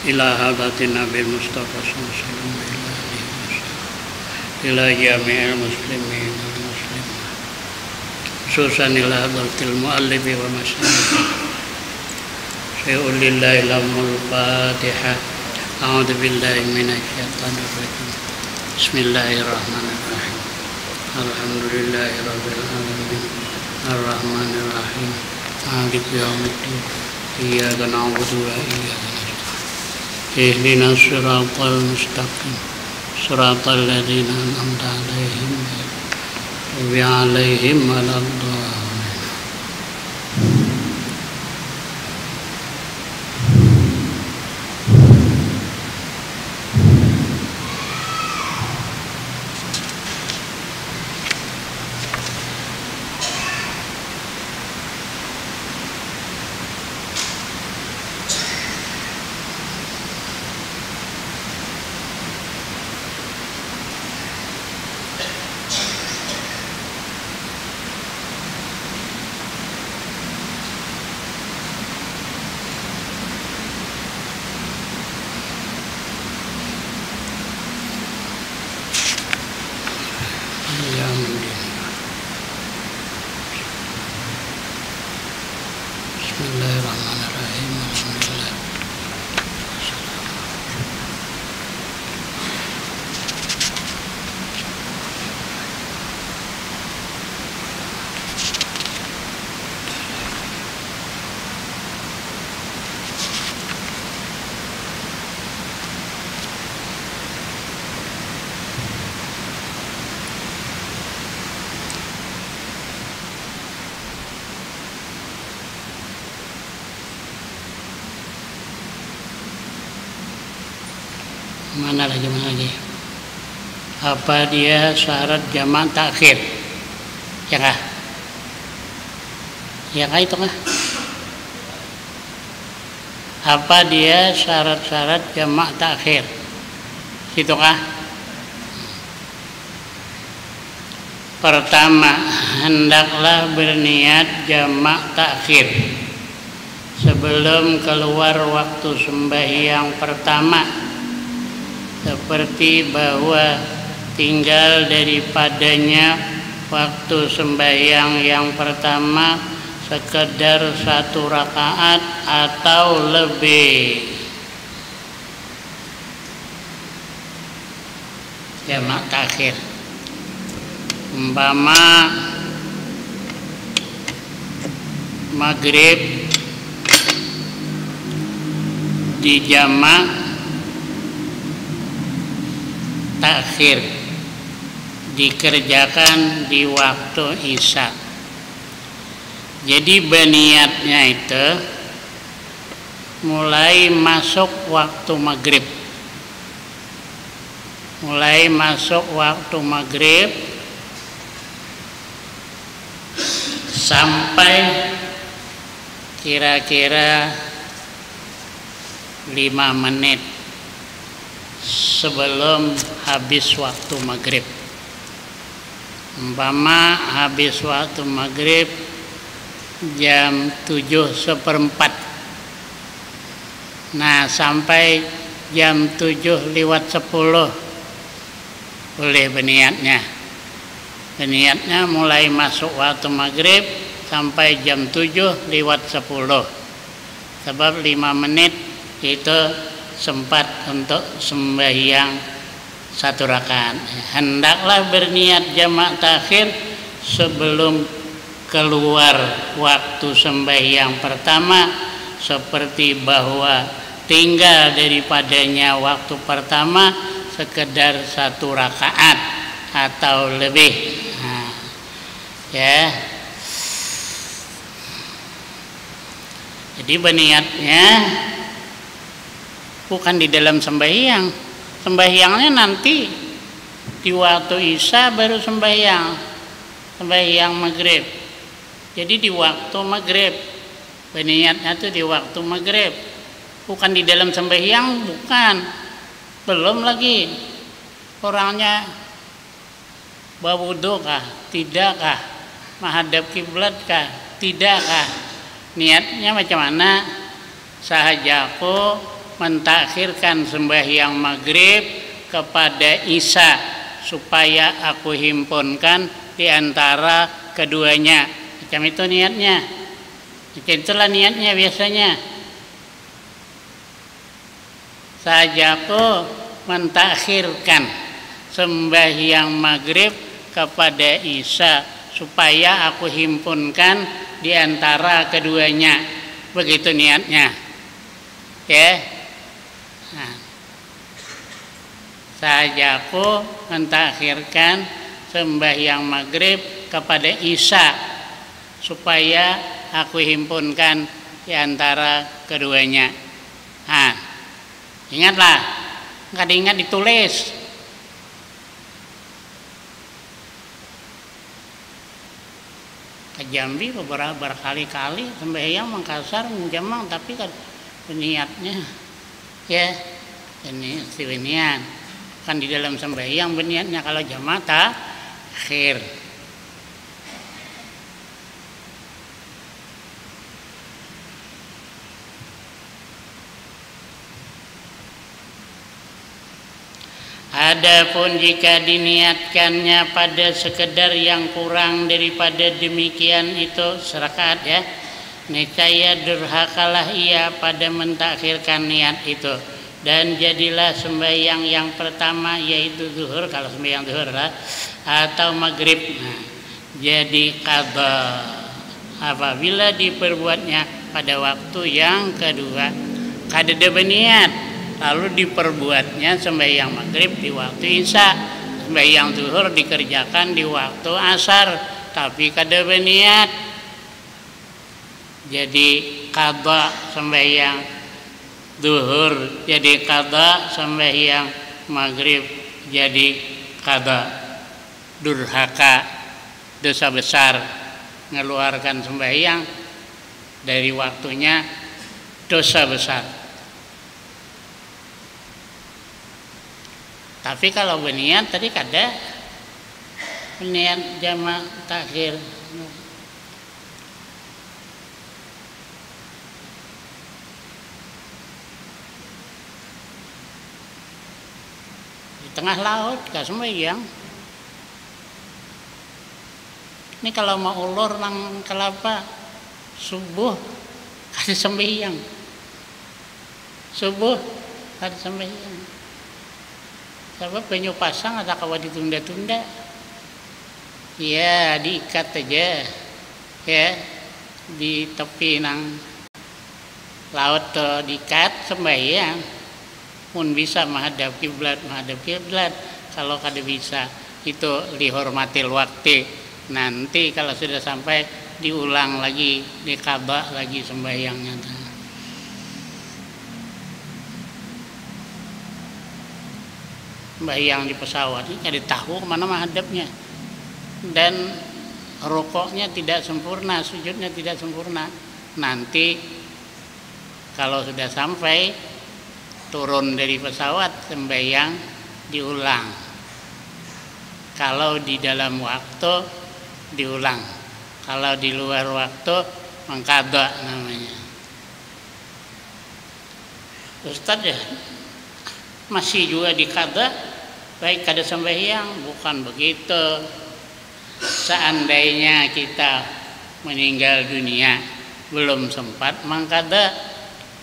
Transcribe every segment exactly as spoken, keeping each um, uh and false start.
إلى حضرة النبي المصطفى صلى الله عليه وسلم وإلى آله وصحبه إلى جميع المسلمين والمسلمات خصوصا إلى حضرة المؤلف ومشايخنا شيخ ولي الله الأمر الفاتحة. أعوذ بالله من الشيطان الرجيم. بسم الله الرحمن الرحيم. الحمد لله رب العالمين. الرحمن الرحيم. مالك يوم الدين. إياك نعبد وإياك نستعين. اهدنا الصراط المستقيم. صراط الذين أنعمت عليهم غير المغضوب عليهم ولا الضالين. Bismillahirrahmanirrahim. Alhamdulillah. Mana lagi, mana lagi? Apa dia syarat jamak takhir? Ya kah? Ya kah itu kah? Apa dia syarat-syarat jamak takhir? Situ kah? Pertama, hendaklah berniat jamak takhir sebelum keluar waktu sembahyang pertama, seperti bahwa tinggal daripadanya waktu sembahyang yang pertama sekedar satu rakaat atau lebih. Jamak takhir. Umpama maghrib dijamak takhir, dikerjakan di waktu isya. Jadi baniatnya itu mulai masuk waktu maghrib. Mulai masuk waktu maghrib sampai kira-kira lima menit sebelum habis waktu maghrib. Umpama habis waktu maghrib jam tujuh seperempat. Nah, sampai jam tujuh liwat sepuluh boleh beniatnya. Beniatnya mulai masuk waktu maghrib sampai jam tujuh liwat sepuluh. Sebab lima menit itu sempat untuk sembahyang satu rakaat. Hendaklah berniat jamak takhir sebelum keluar waktu sembahyang pertama, seperti bahwa tinggal daripadanya waktu pertama sekedar satu rakaat atau lebih. Nah, ya. Jadi beniatnya bukan di dalam sembahyang. Sembahyangnya nanti di waktu isya baru sembahyang. Sembahyang maghrib. Jadi di waktu maghrib. Beniatnya tuh di waktu maghrib. Bukan di dalam sembahyang, bukan. Belum lagi. Orangnya bawudu kah? Tidak kah? Mahadap kiblat kah? Tidak kah? Niatnya macam mana? Sahajaku mentakhirkan sembahyang maghrib kepada isya, supaya aku himpunkan di antara keduanya. Macam itu niatnya. Macam itulah niatnya biasanya. Sahajaku mentakhirkan sembahyang maghrib kepada isya, supaya aku himpunkan di antara keduanya. Begitu niatnya. Ya. Nah. Sahajaku mentakhirkan sembahyang maghrib kepada isya, supaya aku himpunkan di antara keduanya. Nah, ingatlah, kada ingat ditulis. Ka Jambi beberapa, berkali-kali sembahyang mangkasar, menjemang, tapi kan beniatnya, ya, ini si beniat. Kan di dalam sembahyang beniatnya, kalau jamaah takhir. Adapun jika diniatkannya pada sekedar yang kurang daripada demikian itu serakaat, ya, niscaya durhakalah ia pada mentakhirkan niat itu, dan jadilah sembahyang yang pertama, yaitu zuhur, kalau sembahyang zuhur lah, atau maghrib. Nah, jadi qada apabila diperbuatnya pada waktu yang kedua. Kadada baniat, lalu diperbuatnya sembahyang maghrib di waktu isya, sembahyang zuhur dikerjakan di waktu asar, tapi kada baniat. Jadi qada sembahyang zuhur, jadi qada sembahyang maghrib, jadi qada. Durhaka, dosa besar, ngeluarkan sembahyang dari waktunya, dosa besar. Tapi kalau beniat tadi kada, niat jama takhir. Di tengah laut, ka sembahyang. Ini kalau maulur nang kelapa, subuh kada sembahyang. Subuh kada sembahyang. Sabab banyu pasang kada kawa ditunda-tunda. Ya, diikat aja. Ya, di tepi nang laut tu diikat sembahyang. Mun bisa mahadap kiblat, mahadap kiblat. Kalau kada bisa, itu lihormatil wakti. Nanti kalau sudah sampai, diulang lagi, diqada lagi sembahyangnya tu. Sembahyang di pesawat ni kada tahu kemana mahadapnya. Dan rukuknya tidak sempurna, sujudnya tidak sempurna. Nanti kalau sudah sampai, turun dari pesawat, sembahyang diulang. Kalau di dalam waktu, diulang. Kalau di luar waktu, mengqada namanya. Ustaz, ya, masih juga diqada, baik kada sembahyang? Bukan begitu. Seandainya kita meninggal dunia belum sempat mengqada,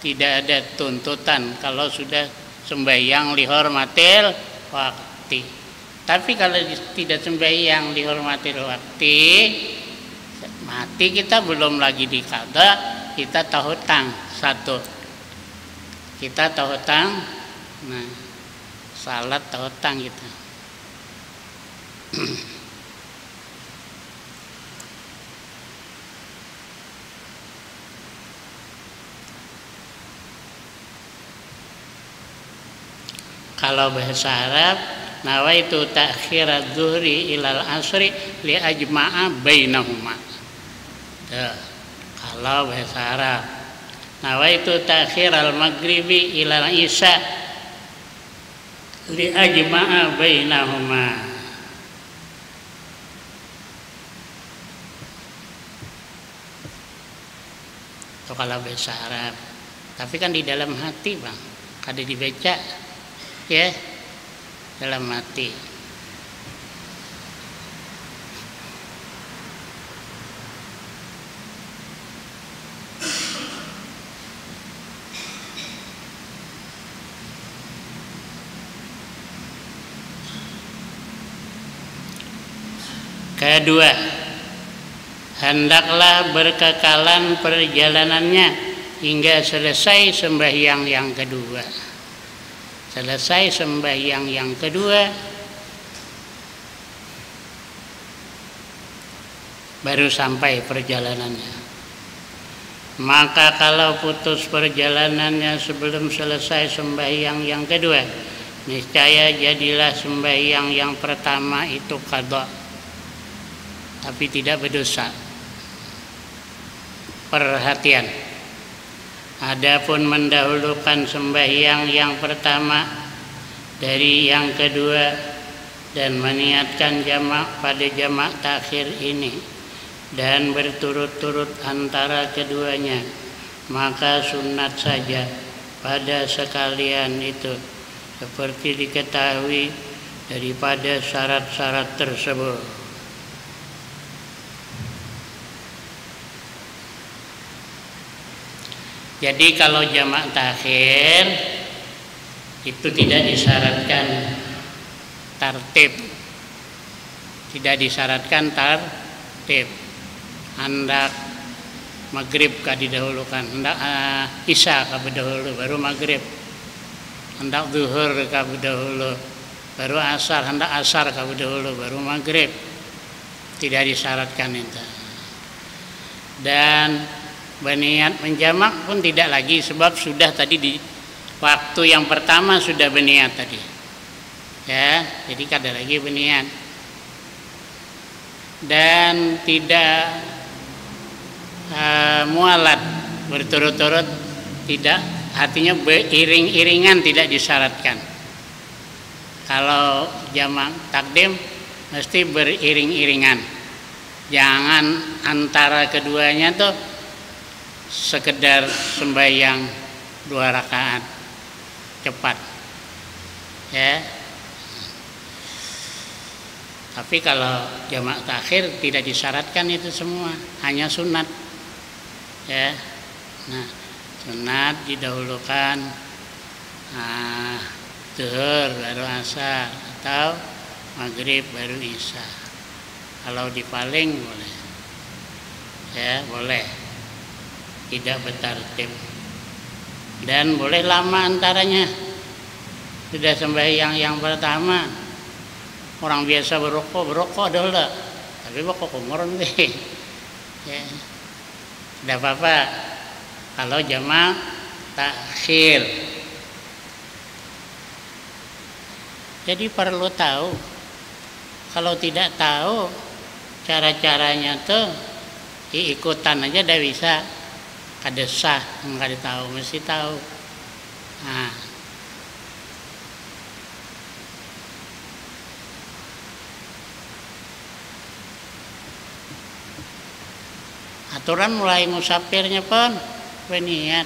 tidak ada tuntutan kalau sudah sembahyang lihormatil wakti. Tapi kalau di- tidak sembahyang lihormatil wakti, mati kita, belum lagi diqada, kita tahutang satu. Kita tahutang, nah, salat tahutang kita. Kalau bahasa Arab, nawaitu ta'khira zuhri ilal asri li ajma'a bainahuma. Tuh, kalau bahasa Arab, nawaitu ta'khiral maghribi ilal isya li ajma'a bainahuma. Itu kalau bahasa Arab. Tapi kan di dalam hati, Bang. Kada dibaca, ya, dalam hati. Kedua, hendaklah berkekalan perjalanannya hingga selesai sembahyang yang kedua. Selesai sembahyang yang kedua, baru sampai perjalanannya. Maka kalau putus perjalanannya sebelum selesai sembahyang yang kedua, niscaya jadilah sembahyang yang pertama itu qadha, tapi tidak berdosa. Perhatian. Adapun mendahulukan sembahyang yang pertama dari yang kedua dan meniatkan jamak pada jamak takhir ini dan berturut-turut antara keduanya, maka sunat saja pada sekalian itu, seperti diketahui daripada syarat-syarat tersebut. Jadi kalau jamak takhir itu tidak disyaratkan tartib. Tidak disyaratkan tartib. Handak maghrib ka didahulukan, handak, eh, isya ka bedahulu, baru maghrib. Handak zuhur ka bedahulu, baru asar, handak asar ka bedahulu, baru maghrib. Tidak disyaratkan itu. Dan berniat menjamak pun tidak lagi, sebab sudah tadi di waktu yang pertama sudah berniat tadi. Ya, jadi kada lagi berniat. Dan tidak, eh, mualat, berturut-turut, tidak, artinya beriring-iringan tidak disyaratkan. Kalau jamak takdim mesti beriring-iringan. Jangan antara keduanya tuh sekedar sembahyang dua rakaat cepat. Ya. Tapi kalau jamak takhir tidak disyaratkan itu semua, hanya sunat. Ya. Nah, sunat didahulukan, ah, zuhur baru asar atau maghrib baru isya. Kalau dipaling boleh. Ya, boleh. Tidak bertartib. Dan boleh lama antaranya. Sudah sembahyang yang pertama, orang biasa berokok, berokok dulu. Tapi berokok umur nanti. Ya. Tidak apa-apa. Kalau jamak takhir. Jadi perlu tahu. Kalau tidak tahu cara-caranya tuh, ikutan aja dah bisa. Kada sah, kada tahu, mesti tahu. Nah. Aturan mulai musafirnya pun berniat.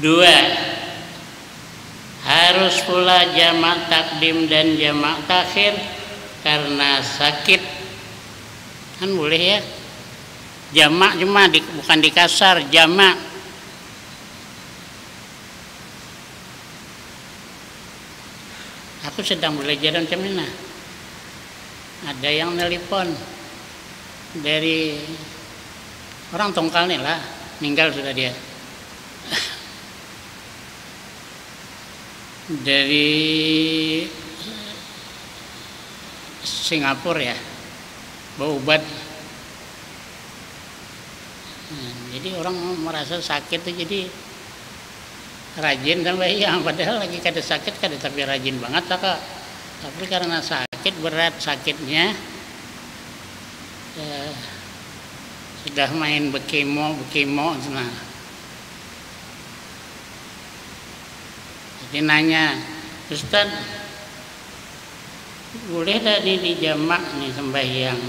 Dua, harus pula jamak takdim dan jamak takhir karena sakit. Kan boleh ya. Jamak cuma di, bukan dikasar, jamak. Aku sedang belajar macam ini. Nah, ada yang nelpon dari orang Tongkal nih lah, meninggal sudah dia. Dari Singapura ya, berubat. Nah, jadi orang merasa sakit tuh jadi rajin sampai ya, padahal lagi kada sakit, kada tapi rajin banget lah, Kak. Tapi karena sakit berat sakitnya, eh, sudah main bekimo, bekimo, nah. Jadi nanya, "Ustaz, boleh tak nih dijamak nih sembahyang?"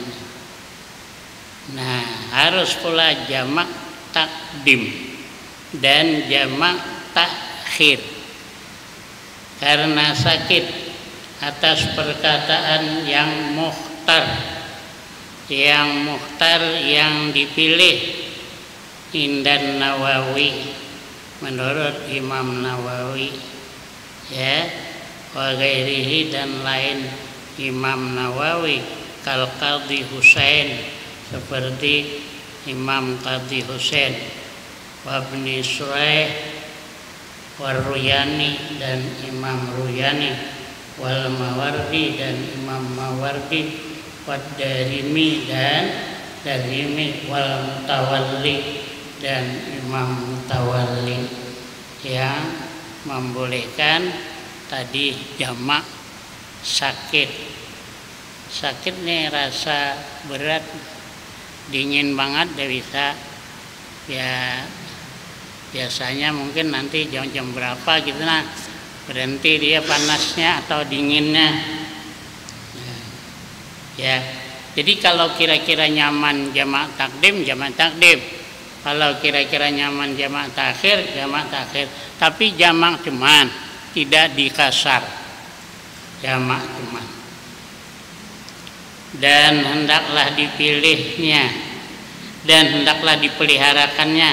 Nah, harus pula jamak takdim dan jamak takhir. Karena sakit atas perkataan yang mukhtar. Yang mukhtar yang dipilih indan Nawawi, menurut Imam Nawawi, ya, wa ghairihi, dan lain Imam Nawawi, kal Qadhi Husain, seperti Imam Qadhi Husain, wabni Suraih, waruyani, dan Imam Ruyani, wal Mawardi, dan Imam Mawardi, wad Darimi, dan Darimi, wal Mutawalli, dan Imam Mutawalli, yang membolehkan tadi jamak sakit. Sakit nih, rasa berat, dingin banget, dah bisa. Ya, biasanya mungkin nanti jam-jam berapa gitu, nah, berhenti dia panasnya atau dinginnya. Ya. Jadi kalau kira-kira nyaman jamak takdim, jamak takdim. Kalau kira-kira nyaman jamak takhir, jamak takhir. Tapi jamak cuman, tidak dikasar. Jamak cuman. Dan hendaklah dipilihnya, dan hendaklah dipeliharakannya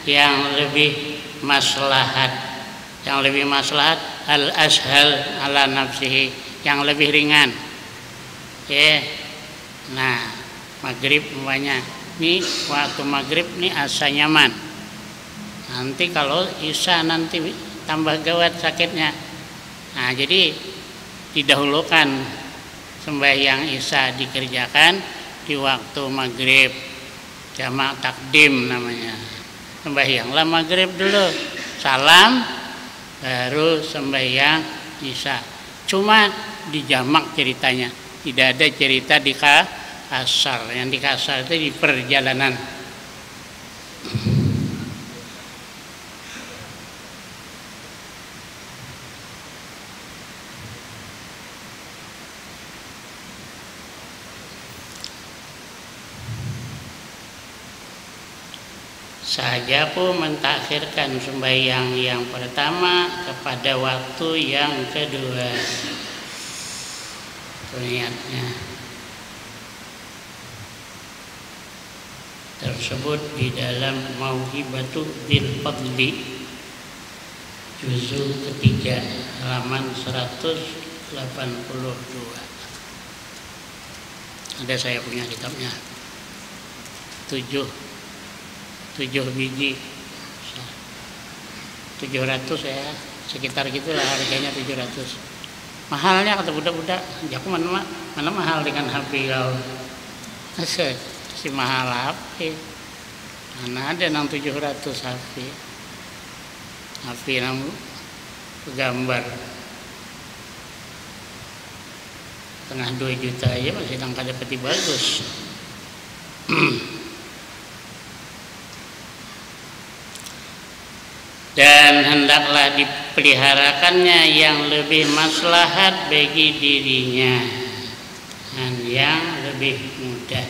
yang lebih maslahat. Yang lebih maslahat, al ashal ala nafsihi, yang lebih ringan. Ya. Nah, maghrib umpamanya. Ini waktu maghrib nih asa nyaman. Nanti kalau isya nanti tambah gawat sakitnya. Nah, jadi didahulukan sembahyang isya dikerjakan di waktu maghrib, jamak takdim namanya. Sembahyanglah maghrib dulu, salam, baru sembahyang isya. Cuma di jamak ceritanya, tidak ada cerita di kasar. Yang di kasar itu di perjalanan. Saja aku mentakhirkan sembahyang yang pertama kepada waktu yang kedua. Itu niatnya. Tersebut di dalam Mauhibatu Dzil Fadli, juzul ketiga, halaman seratus delapan puluh dua. Ada saya punya kitabnya. Tujuh, tujuh biji. Tujuh ratus ya, sekitar gitulah harganya, tujuh ratus. Mahalnya, kata budak-budak, jaku mana ma-, mana mahal dengan H P kau. Si, si mahal H P. Mana ada nang tujuh ratus H P. H P nang gambar. Tengah dua juta aja masih nang kada pati bagus. Dan hendaklah dipeliharakannya yang lebih maslahat bagi dirinya dan yang lebih mudah.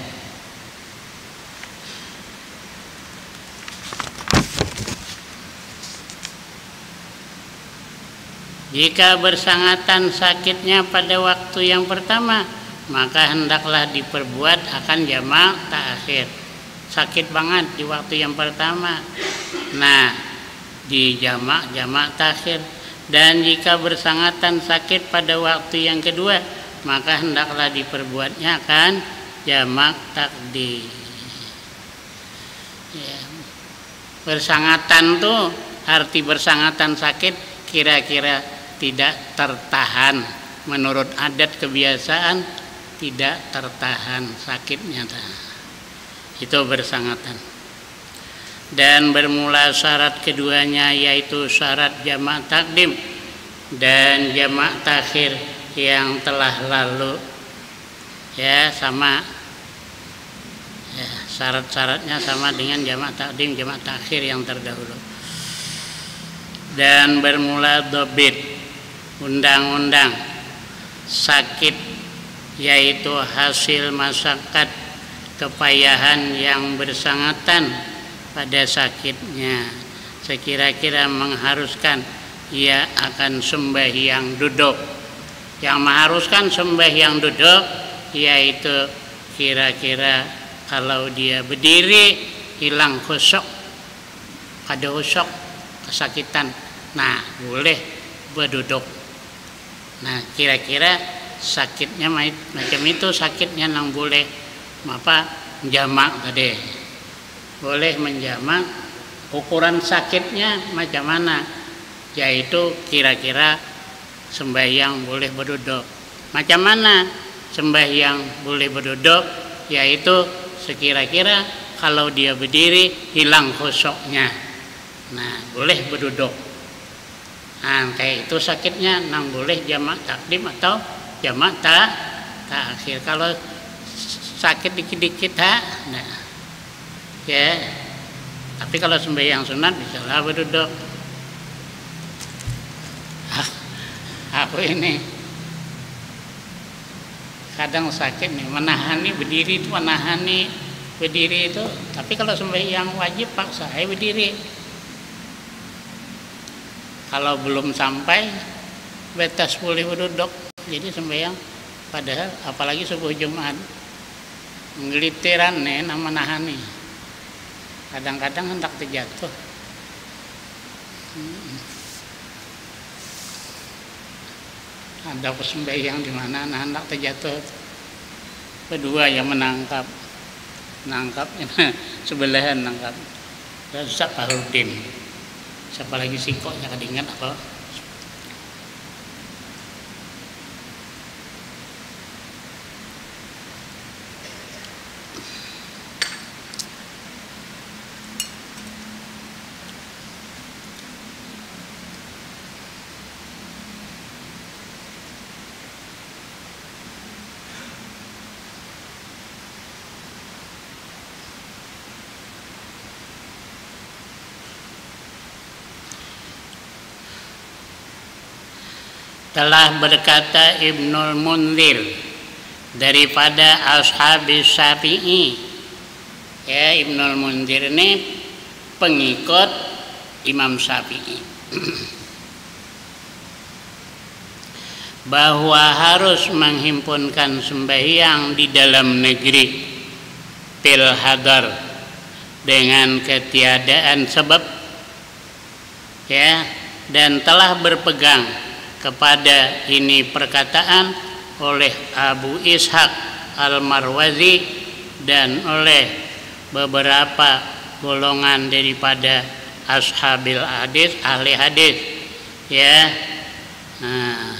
Jika bersangatan sakitnya pada waktu yang pertama, maka hendaklah diperbuat akan jamak taakhir. Sakit banget di waktu yang pertama. Nah, di jamak, jamak taakhir. Dan jika bersangatan sakit pada waktu yang kedua, maka hendaklah diperbuatnya akan jamak takdim. Ya. Bersangatan tu, arti bersangatan sakit, kira-kira tidak tertahan. Menurut adat kebiasaan, tidak tertahan sakitnya. Itu bersangatan. Dan bermula syarat keduanya, yaitu syarat jamak takdim dan jamak takhir yang telah lalu. Ya, sama. Ya, syarat-syaratnya sama dengan jamak takdim, jamak takhir yang terdahulu. Dan bermula dobit, undang-undang, sakit, yaitu hasil masyakat kepayahan yang bersangatan pada sakitnya, sekira-kira mengharuskan ia akan sembahyang duduk. Yang mengharuskan sembahyang duduk yaitu kira-kira kalau dia berdiri hilang khusuk, kada khusuk, kesakitan. Nah, boleh beduduk. Nah, kira-kira sakitnya macam itu, sakitnya nang boleh apa, jamak tadi. Boleh menjamak. Ukuran sakitnya macam mana? Yaitu kira-kira sembahyang boleh beduduk. Macam mana sembahyang boleh beduduk? Yaitu sekira-kira kalau dia berdiri hilang khusuknya. Nah, boleh beduduk. Nah, kayak itu sakitnya nang boleh jamak takdim atau jamak ta takhir. Kalau sakit dikit-dikit ha, nah. Ya. Tapi kalau sembahyang sunat bisalah beduduk. Ah, aku ini kadang sakit nih, menahani berdiri itu, menahani berdiri itu. Tapi kalau sembahyang wajib paksa aja berdiri. Kalau belum sampai batas boleh beduduk, jadi sembahyang, padahal apalagi subuh Jumat, menggelitiran nih nama nahani, kadang-kadang hendak terjatuh. Hmm. Ada aku sembahyang di mana, nah, hendak terjatuh, kedua yang menangkap, nangkap sebelahan nangkap. Ustaz Fahrudin. Siapa lagi sih kok yang ingat apa? Telah berkata Ibnul Munzir daripada Ashabi Syafi'i. Ya, Ibnul Munzir ini pengikut Imam Syafi'i. Bahwa harus menghimpunkan sembahyang di dalam negeri, fil hadar, dengan ketiadaan sebab, ya, dan telah berpegang kepada ini perkataan oleh Abu Ishaq Al-Marwazi dan oleh beberapa golongan daripada ashabil hadis, ahli hadis, ya. Nah,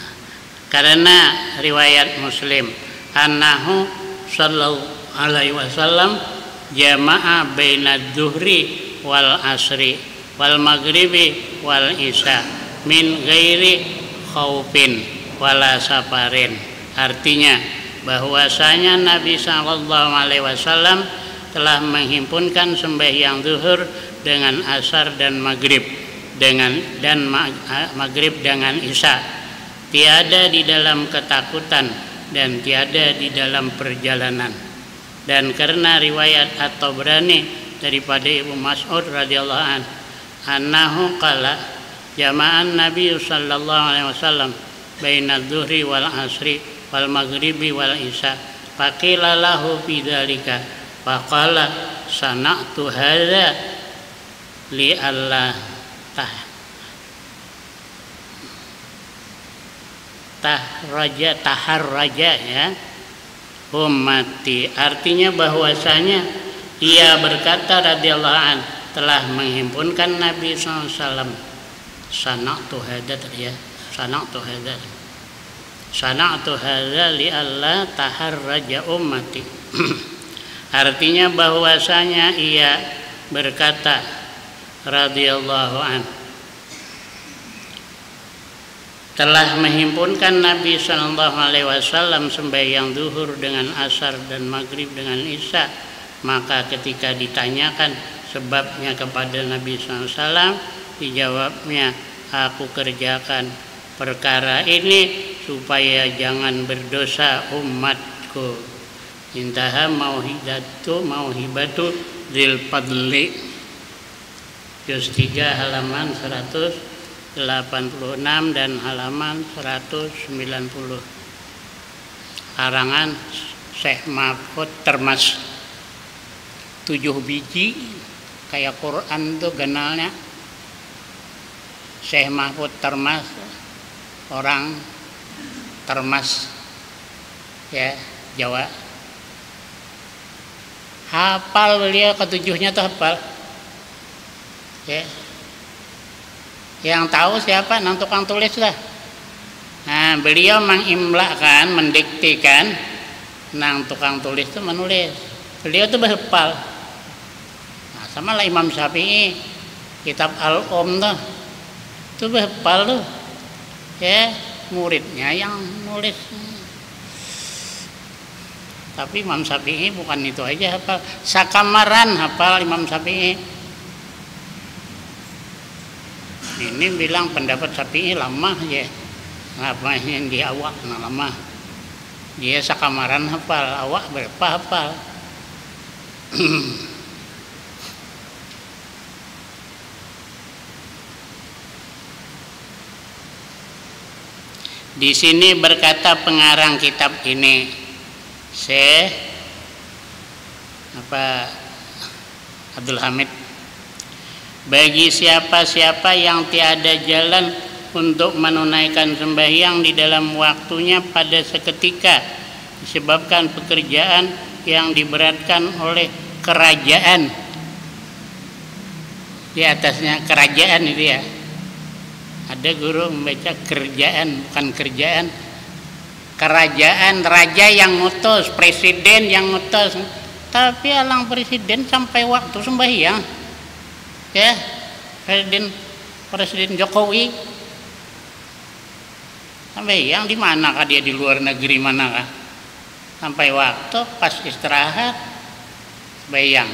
karena riwayat Muslim, annahu sallallahu alaihi wasallam jama'a bainadz zuhri wal asri wal maghribi wal isya min ghairi khaufin wala safarin. Artinya, bahwasanya Nabi sallallahu alaihi wasallam telah menghimpunkan sembahyang zuhur dengan asar dan maghrib dengan dan ma- maghrib dengan isya, tiada di dalam ketakutan dan tiada di dalam perjalanan. Dan karena riwayat At-Tabrani daripada Ibnu Mas'ud radhiyallahu an, annahu qala, jama'an Nabi sallallahu alaihi wasallam bainadz zuhri wal asri wal maghribi wal isya. Faqila lahu fi dzalika, faqala, sana'tu hadza li alla tah tahraja, taharraja, ya, ummati. Artinya bahwasanya ia berkata radhiyallahu an telah menghimpunkan Nabi sallallahu alaihi wasallam. Sana'tu hadza tadi, ya. Sana'tu hadza. Sana'tu hadza li alla taharraja ummati. Artinya bahwasanya ia berkata radhiyallahu an telah menghimpunkan Nabi sallallahu alaihi wasallam sembahyang zuhur dengan asar dan maghrib dengan isya, maka ketika ditanyakan sebabnya kepada Nabi sallallahu alaihi wasallam, dijawabnya, aku kerjakan perkara ini supaya jangan berdosa umatku. Intaha Mauhidatu Mauhibatu Dzil Fadli, juz tiga, halaman seratus delapan puluh enam dan halaman seratus sembilan puluh. Karangan Syekh Mahfud Termas. Tujuh biji, kayak Quran tuh ganalnya. Syekh Mahfud Termas, orang Termas, ya, Jawa. Hafal beliau, ketujuhnya tuh hafal. Ya. Yang tahu siapa? Nang tukang tulis lah. Nah, beliau mengimlakan, mendiktikan, nang tukang tulis tuh menulis. Beliau tuh berhafal. Nah, sama lah Imam Syafi'i, kitab Al-Um tuh. Itu berhafal tuh. Ya, muridnya yang nulis. Tapi Imam Syafi'i bukan itu aja hafal, sakamaran hafal Imam Syafi'i. Ini bilang pendapat Syafi'i lamah ya, lamah yang di awak, nah, lamah. Dia sakamaran hafal, awak berapa hafal. Di sini berkata pengarang kitab ini, Syekh apa, Abdul Hamid, bagi siapa-siapa yang tiada jalan untuk menunaikan sembahyang di dalam waktunya pada seketika disebabkan pekerjaan yang diberatkan oleh kerajaan, di atasnya kerajaan itu ya. Ada guru membaca kerjaan, bukan kerjaan. Kerajaan, raja yang ngutus, presiden yang ngutus. Tapi alang presiden sampai waktu sembahyang. Ya, presiden, presiden Jokowi sampai yang di mana kah dia, di luar negeri mana kah? Sampai waktu pas istirahat, bayang.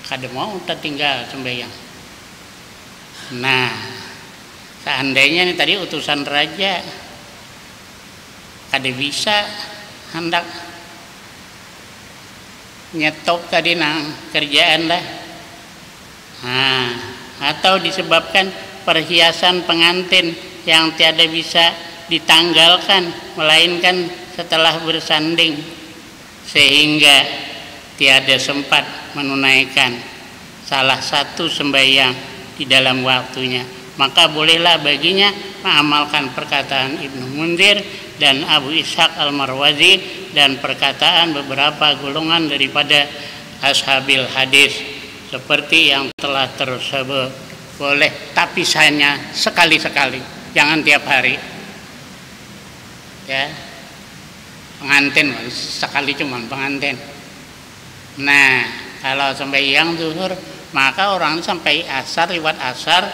Kada mau tertinggal sembahyang. Nah, seandainya nih tadi utusan raja, kada bisa handak nyetop tadi nang kerjaan lah. Nah, atau disebabkan perhiasan pengantin yang tiada bisa ditanggalkan, melainkan setelah bersanding, sehingga tiada sempat menunaikan salah satu sembahyang di dalam waktunya, maka bolehlah baginya mengamalkan perkataan Ibnu Munzir dan Abu Ishaq Al-Marwazi dan perkataan beberapa golongan daripada ashabil hadis seperti yang telah tersebut. Boleh, tapi hanya sekali-sekali, jangan tiap hari. Ya. Pengantin, sekali cuman pengantin. Nah, kalau sembahyang zuhur, maka orang sampai asar, liwat asar,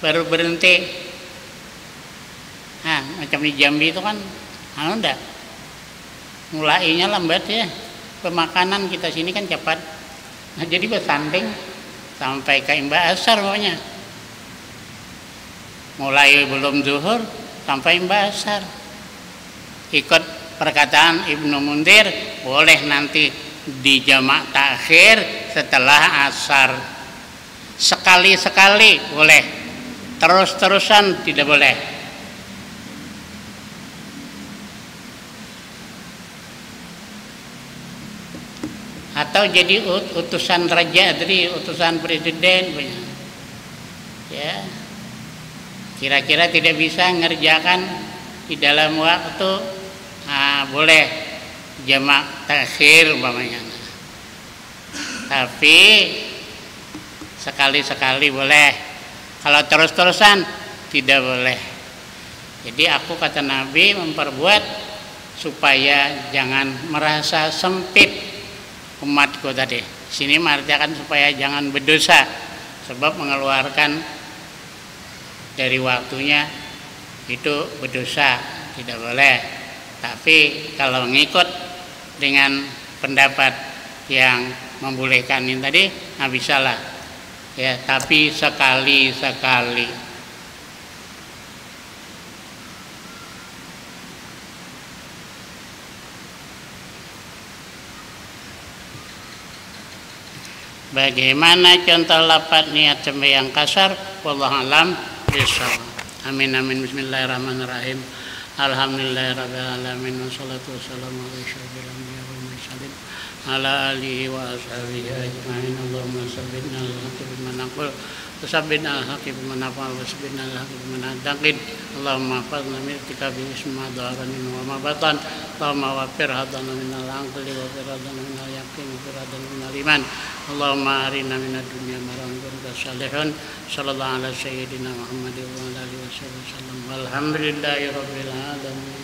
baru berhenti. Nah, macam di Jambi itu kan, anu ndak, mulainya lambat ya, pemakanan kita sini kan cepat. Nah, jadi bersanding sampai ke imba asar pokoknya. Mulai belum zuhur sampai imba asar. Ikut perkataan Ibnu Munzir, boleh nanti dijamak takhir setelah asar. Sekali-sekali boleh, terus-terusan tidak boleh. Atau jadi ut- utusan raja tadi, utusan presiden punya. Ya. Kira-kira tidak bisa ngerjakan di dalam waktu, ah, boleh jamak takhir umpamanya. Tapi sekali-sekali boleh. Kalau terus-terusan tidak boleh. Jadi aku, kata Nabi, memperbuat supaya jangan merasa sempit umatku tadi. Sini mengartikan supaya jangan berdosa, sebab mengeluarkan dari waktunya itu berdosa, tidak boleh. Tapi kalau ngikut dengan pendapat yang membolehkan ini tadi, nah, bisalah. Ya, tapi sekali-sekali. Bagaimana contoh lapat niat sembahyang kasar? Wallahu alam bishawab. Amin amin. Bismillahirrahmanirrahim. Alhamdulillahirabbil alamin, wassalatu wassalamu ala asyrafil anbiya wal mursalin, ala alihi wa ashabihi ajmain. Allahumma sabbitna al haqqi bima naqul, wa sabbitna al haqqi bima nafal, wa sabbitna al haqqi bima na'taqid. Allahumma hafazna min itikafil ismi ma dhahara minhu wa ma batan. Allahumma wafir hadana minal aqli, wafir hadana minal yaqin, wafir hadana minal iman. Allahumma arina minad dunya ma nurun kasalihun. Sallallahu ala sayyidina Muhammadin wa ala alihi wa sahbihi wasallam. Walhamdulillahi rabbil alamin.